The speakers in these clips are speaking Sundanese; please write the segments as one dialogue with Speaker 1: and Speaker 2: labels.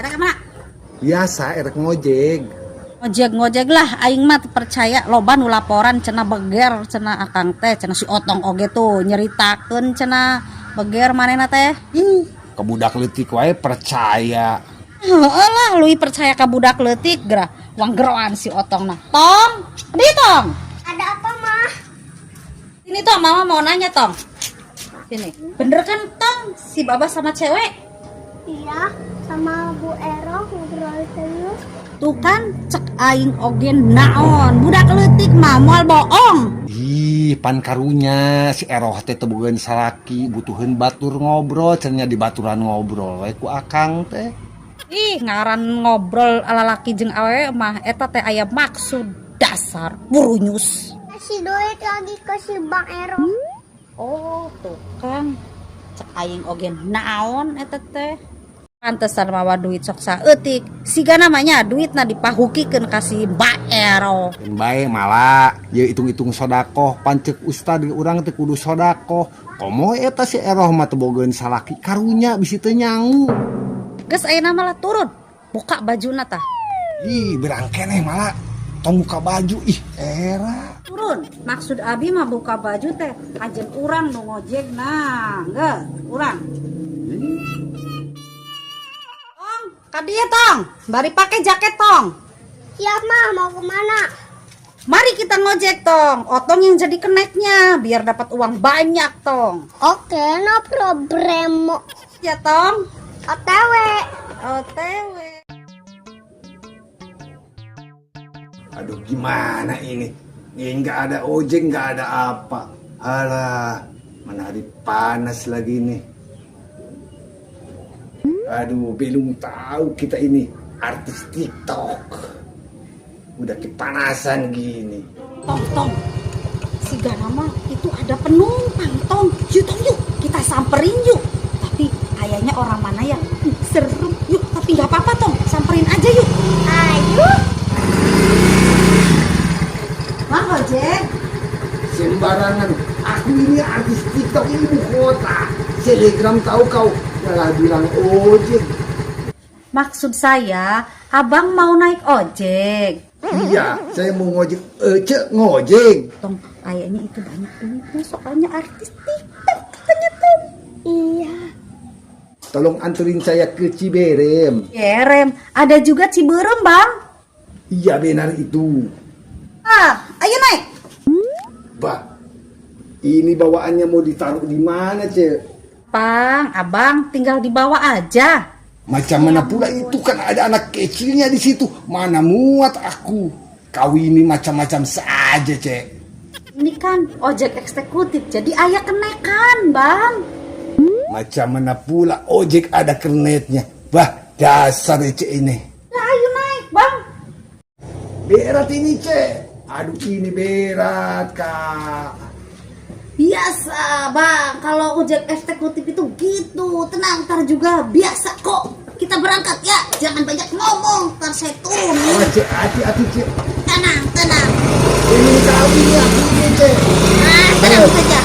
Speaker 1: Erek mana?
Speaker 2: Biasa erek ngojek.
Speaker 1: Ngojek-ngojek lah aing mah percaya loba nu laporan cenah beger cenah akang teh cenah si Otong oge tuh nyeritakeun cenah beger manehna teh.
Speaker 2: Ih, ke budak leutik wae percaya.
Speaker 1: Heeh lah, leuwih percaya ka budak leutik gerah wang geroan si Otong nah. Tong, di Tong.
Speaker 3: Ada apa, Mah?
Speaker 1: Sini Tong, Mama mau nanya Tong. Sini. Bener kan Tong si Baba sama cewek?
Speaker 3: Iya, sama Bu Ero ngobrol terus.
Speaker 1: Tuh kan cek aing oge naon, budak leutik mah moal bohong.
Speaker 2: Ih, pan karunya si Eroh teh teu boga salaki, butuheun batur ngobrol, cenah di baturan ngobrol we ku akang teh.
Speaker 1: Ih, ngaran ngobrol ala laki jeung awewe mah eta teh aya maksud dasar burunyus.
Speaker 3: Kasih duit lagi ke si Bang Ero.
Speaker 1: Oh, tuh kan cek aing oge naon eta teh. Pantesan mawa duit sok saeutik. Siga namanya duitna dipahukikeun ka si Mbak Ero.
Speaker 2: Keun bae malah ye hitung-hitung sodakoh pancek ustad urang teh kudu sodakoh. Komo eta si Eroh mah teu bogaeun salaki karunya bisi teu nyangu.
Speaker 1: Geus ayeuna malah turun. Buka bajuna tah.
Speaker 2: Ih, berang keneh malah tong buka baju ih era.
Speaker 1: Turun. Maksud abi mah buka baju teh kajen urang nu ngojek nah, geus urang. Tong, ka dieu Tong. Bari pake jaket Tong.
Speaker 3: Siap, Mah. Mau kemana?
Speaker 1: Mari kita ngojek Tong. Otong yang jadi keneknya biar dapat uang banyak Tong.
Speaker 3: Oke, no problemo.
Speaker 1: Ya Tong.
Speaker 3: OTW.
Speaker 1: OTW.
Speaker 2: Aduh gimana ini? Ini nggak ada ojek, nggak ada apa. Alah, mana hari panas lagi nih. Aduh, belum tahu kita ini artis TikTok. Udah kepanasan gini.
Speaker 1: Tong, Tong. Siga nama itu ada penumpang, Tong. Yuk, Tong, yuk. Kita samperin yuk. Tapi kayaknya orang mana ya? Serem. Yuk, tapi nggak apa-apa, Tong. Samperin aja yuk.
Speaker 3: Ayo.
Speaker 1: Bang ojek.
Speaker 2: Sembarangan. Aku ini artis TikTok ibu kota. Selegram tahu kau. Malah bilang ojek.
Speaker 1: Maksud saya, abang mau naik ojek.
Speaker 2: Iya, saya mau ngojek. Cek ngojek.
Speaker 1: Tong, kayaknya itu banyak duitnya soalnya artis TikTok katanya Tong.
Speaker 3: Iya.
Speaker 2: Tolong anterin saya ke Ciberem.
Speaker 1: Ciberem, ada juga Ciberem, Bang.
Speaker 2: Iya benar itu.
Speaker 1: Ah, ayo naik.
Speaker 2: Bah, ini bawaannya mau ditaruh di mana, Cek?
Speaker 1: Pang, abang tinggal dibawa aja.
Speaker 2: Macam mana pula itu kan ada anak kecilnya di situ. Mana muat aku. Kau ini macam-macam saja, Cek.
Speaker 1: Ini kan ojek eksekutif, jadi ayah kenekan, Bang.
Speaker 2: Macam mana pula ojek ada kernetnya. Bah, dasar Cek ini.
Speaker 1: Lah, ayo naik, Bang.
Speaker 2: Berat ini, Cek. Aduh, ini berat, Kak.
Speaker 1: Biasa, Bang. Kalau ojek eksekutif itu gitu. Tenang, ntar juga biasa kok. Kita berangkat ya. Jangan banyak ngomong, ntar saya turun.
Speaker 2: Awas, Cek. Hati-hati, Cek.
Speaker 1: Tenang, tenang.
Speaker 2: Ini kau ini aku ini, Cek.
Speaker 1: Ah, tenang saja.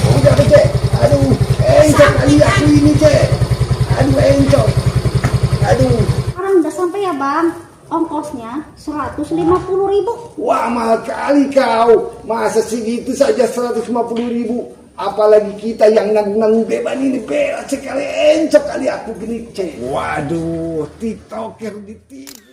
Speaker 2: Udah, Cek. Aduh, encok kali aku ini, Cek. Aduh, encok. Aduh.
Speaker 1: Sekarang udah sampai ya, Bang. Ongkosnya 150.000.
Speaker 2: Wah, mahal kali kau. Masa segitu saja 150.000. Apalagi kita yang nanggung-nanggung beban ini berat sekali. Encok kali aku gini, Cek. Waduh, TikToker di TV.